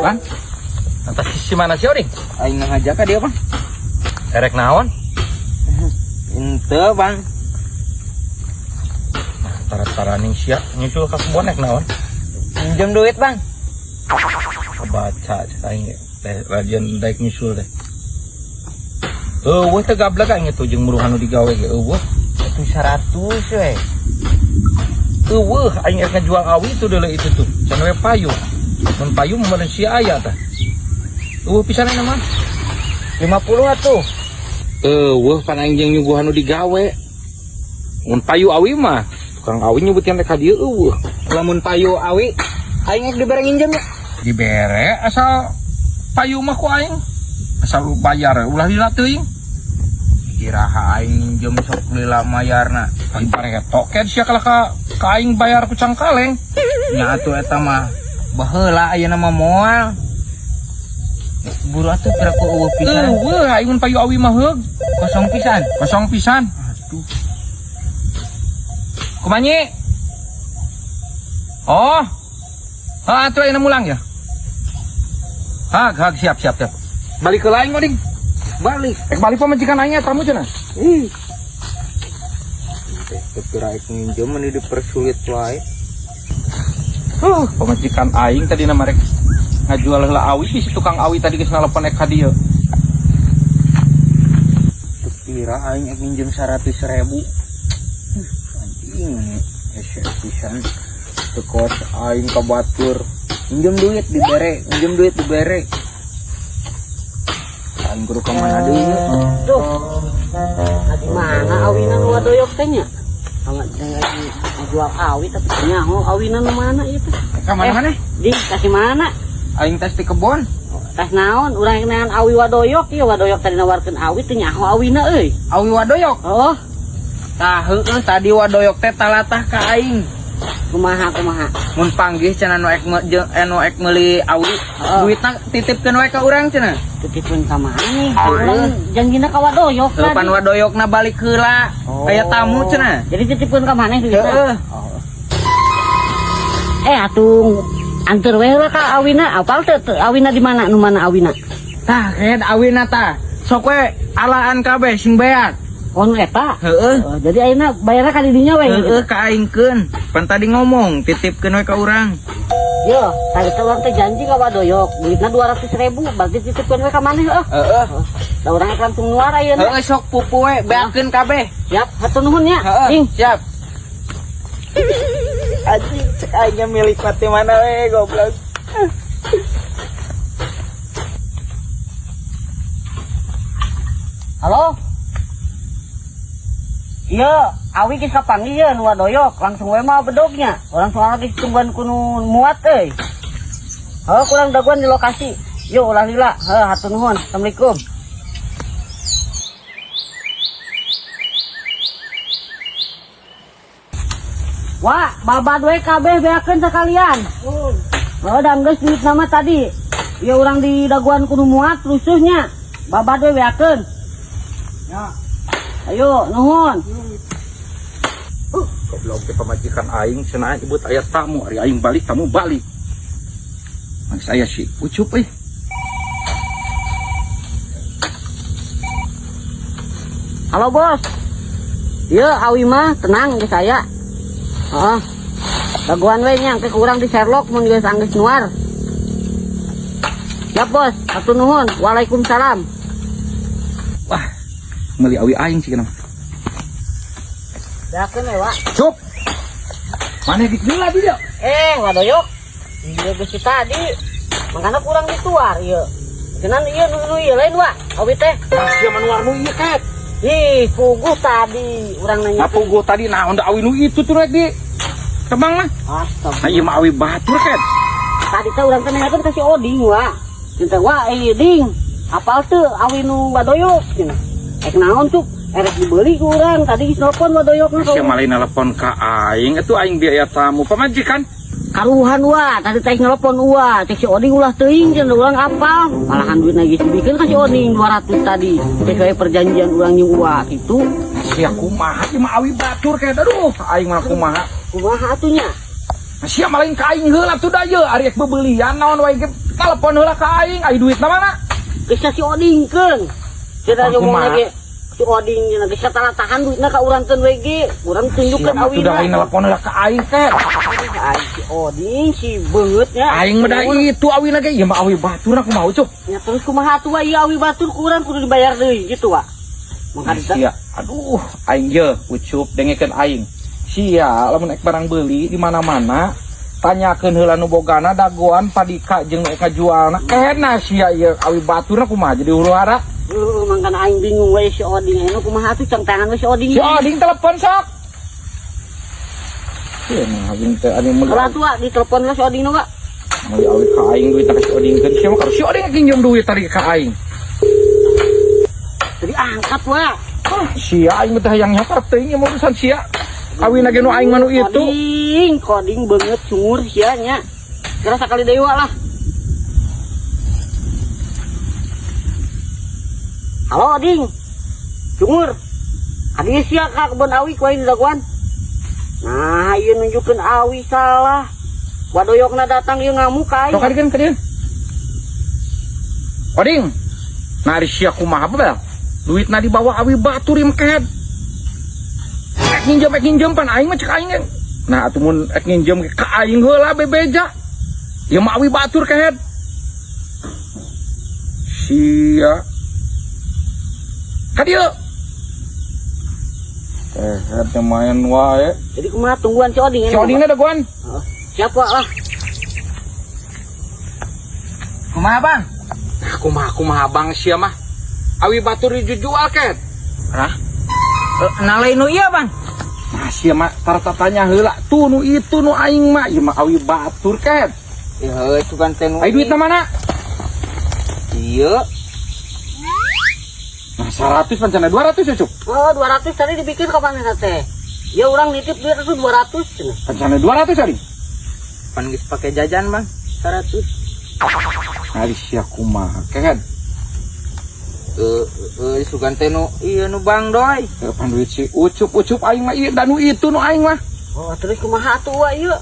Bang, atas si mana sih Oding? Aing ngajak ka dia, Bang. Erek naon? Ente, Bang. Nah, tara-tara ning sia nyusul ka kebon rek naon? Minjem duit, Bang. Kebaca cek aing teh rajin daek nyusul teh. Eueuh teh gablek aing itu jeung muruhan nu digawe ge eueuh. Itu 100 we. Eueuh aing rek ngajual awi itu deuleu itu tuh. Can we payu. Mun payu meureun sia aya tah. Eueuh pisan aing mah. 50 atuh. Eueuh pan aing jeung nyuguhan nu digawe. Mun payu awi mah tukang awi nyebutkeun teh ka dieu eueuh. Lamun payu awi aing rek dibere nginjem ya. Dibere asal payu mah ku aing. Asal lu bayar ulah lila teuing. Kiraha aing minjem sok lila mayarna. Aing pareto ken sia kalah ka aing bayar ku cangkaleng. Nya atuh eta mah baheula ayeuna mah moal. Buru atuh pira ku eueuh pisan. Eueuh aing mun payu awi mah heug. Kosong pisan. Kosong pisan. Aduh. Kumaha nyi? Oh. Ha atuh ayeuna mulang ya. Hag hag siap siap siap. Balik ke lain Oding. Balik. Ek balik pamajikan aing eta tamu cenah. Ih. Teh pira rek nginjem meni dipersulit wae. Pamajikan aing tadi nama rek ngajual heula awi si tukang awi tadi geus naleupon ek ka dieu. Teu pira aing rek minjem 100.000. Anjing hese pisan. Teu kos aing ka batur. Minjem duit dibere, minjem duit dibere. Aing kudu ka mana deui? Duh, di mana awina nu wadoyok teh nya? Sama lagi jual awi tapi nyaho awina nu mana ieu teh? Ka mana maneh? Di kasih mana? Aing tes di kebon. Tas naon? Urang neangan awi wadoyok ieu wadoyok tadi nawarkeun awi teu nyaho awina euy. Awi wadoyok. Oh, Tah heueuh tadi wadoyok teh talatah ka aing. kumaha kumaha? Mun panggih cenah nu ek nu ek meuli awi, Heeh. duitna titipkeun we ka urang cenah. Titipkeun ka maneh? Urang janjina ka wadoyok Heuh pan tadi. wadoyokna balik heula. Oh. Aya tamu cenah. Jadi titipkeun ka maneh duitna? Heeh. Oh. Eh atuh anteur we heula ka awina, apal teu awina di mana nu mana awina? Tah red awina tah. Sok we alaan kabeh sing beak. Oh nu eta. Heeh. Oh, jadi ayeuna bayarna ka didinya we. Heeh ka aingkeun. Pan tadi ngomong titipkeun we ka urang. Yo, tadi teh urang teh janji ka wadoyok, duitna 200.000, berarti titipkeun we ka maneh heuh. Heeh. Da urang rek langsung nuar ayeuna. Heeh sok pupu we beakeun kabeh. Siap, hatur nuhun nya. Heeh, Ding. siap. Anjing cek aingnya milik mati mana we goblok. Halo? Iya, awi geus kapanggih ye nu wadoyok, langsung we mah bedognya. Urang soalna geus tungguan ku nu muat euy. Heuh, kurang daguan di lokasi. Yo ulah lila. Heuh, hatur nuhun. Assalamualaikum. Wah, babad we kabeh beakeun sakalian. Oh, dan geus duit nama tadi. Ya urang di daguan kudu muat rusuhnya. Babad we beakeun. Ya. Ayo, nuhun. Goblok teh pamajikan aing cenah ibut aya tamu, ari aing balik tamu balik. Mang saya si Ucup euy. Halo bos. Iya, awi mah tenang geus aya. Heeh. Daguan we nya engke kurang di Sherlock mun geus anggeus nuar. Siap bos, hatur nuhun. Waalaikumsalam. Wah, meuli awi aing sih kenapa? Beakeun we, Wak. Cup. Mana geus gila di dia? Eh, wadoyok. Iya geus si tadi. Makana kurang dituar ieu. Kenan ieu nu ieu lain, Wak. Awi teh. Ah, sia manuar nu ieu ket. Ih, puguh tadi urang nanya. Nah, puguh tadi naon da awi nu itu tuh rek di tebang mah. Astaga. Nah, ieu mah awi batur ket. Tadi teh urang teh nanyakeun ka si Oding, Wak. Cinta Wak, eh ding. Apal teu awi nu wadoyok cenah. Ek naon tuh? Erek dibeli ku urang tadi geus nelpon wadoyokna ka Sia urang. malah nelpon ka aing, atuh aing biaya tamu pamajikan. Karuhan wa, tadi teh nelpon wa, cek si Oding ulah teuing cenah urang apal. Malahan duitna geus dibikeun ka si Oding 200 tadi. Cek we perjanjian urang jeung wa kitu. Sia kumaha ieu mah awi batur ket. Aduh, aing mah kumaha. Kumaha atuh nya? Nah, sia mah lain ka aing heula tuh da ye, ari ek bebelian naon wae ge telepon heula ka aing, ai duitna mana? Geus si Oding keun. Cenah Kumaha? ngomong lagi si Oding cenah geus tahan duitna ka urang keun we ge. Urang tunjukkeun Sia mah tuh awina. dah aing telepon heula ka aing teh. Aing si Oding si beungeutnya. Aing mah dah itu awina ge, ieu mah awi batur aku mau Cup. Ya terus kumaha atuh wa ieu awi batur ku urang kudu dibayar deui gitu wa. Nah, Mangka sia, aduh, aing ye, Ucup dengekeun aing. Sia, lamun ek barang beuli di mana-mana, tanyakeun heula nu bogana dagoan padika jeung nu ek ngajualna. Kena sia ieu awi baturna kumaha jadi huru hara. Heuh, mangkana aing bingung we si Oding anu kumaha atuh cang tangan we si Oding. Si Oding telepon sok. Sia mah aing teh anu meuli Kalau atuh wa ditelepon lah si Oding nu wa. meuli awi ka aing duit ka si Oding keun sia mah kalau si Oding nginjem duit tadi ka aing. Jadi angkat wa. Ah, sia aing mah teh hayang nyaho teuing ieu mah urusan sia. Awina ge nu aing mah nu itu. Oding, koding banget sumur sia nya. Kira sakali deui wa lah. Halo Oding. Sumur. Adi sia ka kebon awi ku aing dagoan. Nah, ieu nunjukkeun awi salah. Wadoyokna datang ieu ngamuk ka aing. Sok kadieun kadieun. Oding. Nah, ari sia kumaha bebel? Duitna dibawa awi batur ieu mah kehed. Ek nginjem pan aing mah cek aing ge. Nah, atuh mun ek nginjem ge ka aing heula bebeja. Ieu mah awi batur kehed. Sia. Ka dieu. Kehed teh main wae. Jadi kumaha tungguan si Oding Si Odingna dagoan. Heeh. Siap wa lah. Kumaha bang? Nah, kumaha kumaha bang sia mah. Awi batur dijual kehed. Hah? Nah lain nu ieu bang. Nah, sia mah tara tatanya heula tuh nu itu nu aing mah ieu mah awi batur kehed. Ya heuh sugan teh nu. Ai duitna mana? Ieu. Nah, 100 pancana 200 ya, Cuk. Oh, 200 tadi dibikin kapan teh? Ya orang nitip duit itu 200 cenah. Pancana 200 tadi. Pan geus pake jajan bang. 100. Ari sia kumaha kehed. Sugan teh nu ieu nu bang doi. Pan duit si Ucup Ucup aing mah ieu dan nu itu nu aing mah. Oh, terus kumaha atuh wa ieu?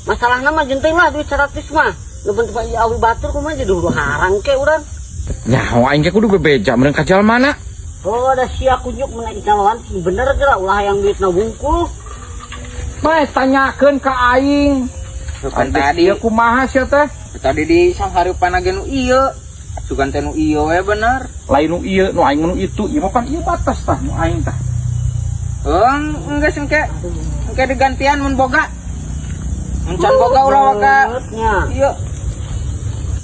Masalahna mah jenteng lah duit 100 mah. Nu penting ieu awi batur kumaha jadi huru harang ke urang. Nyaho aing ge kudu bebeja meureun ka jalmana. Oh, ada sia kunjuk menaik calon sing bener geura ulah yang duitna bungkul. Mah tanyakeun ka aing. Sugan Tadi tadi ieu kumaha sia teh? Tadi di sanghareupan ge nu ieu. Sugan teh nu ieu we bener. Lain nu ieu nu aing nu itu, ieu mah pan ieu batas tah nu aing tah. Enggeus engke. Engke digantian mun boga. Mun can boga ulah waka. Beungeutnya. Ieu.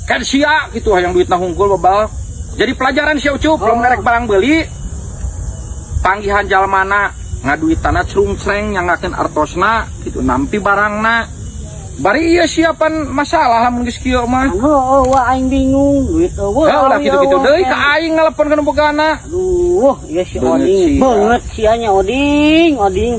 Kan sia gitu hayang duitna hungkul bebal. Jadi pelajaran sia Ucup, belum ngerek barang beli. Panggihan jalmana ngaduitana crung-creng nyanggakeun artosna gitu nampi barangna. Bari ieu siapan masalah lamun geus kieu mah. Anu, oh, wah aing bingung duit eueuh. Heuh lah awi kitu-kitu eueuh. deui ka aing ngaleponkeun nu bogana. Aduh, ieu si Beungeut Oding sia. beungeut sia nya Oding, Oding.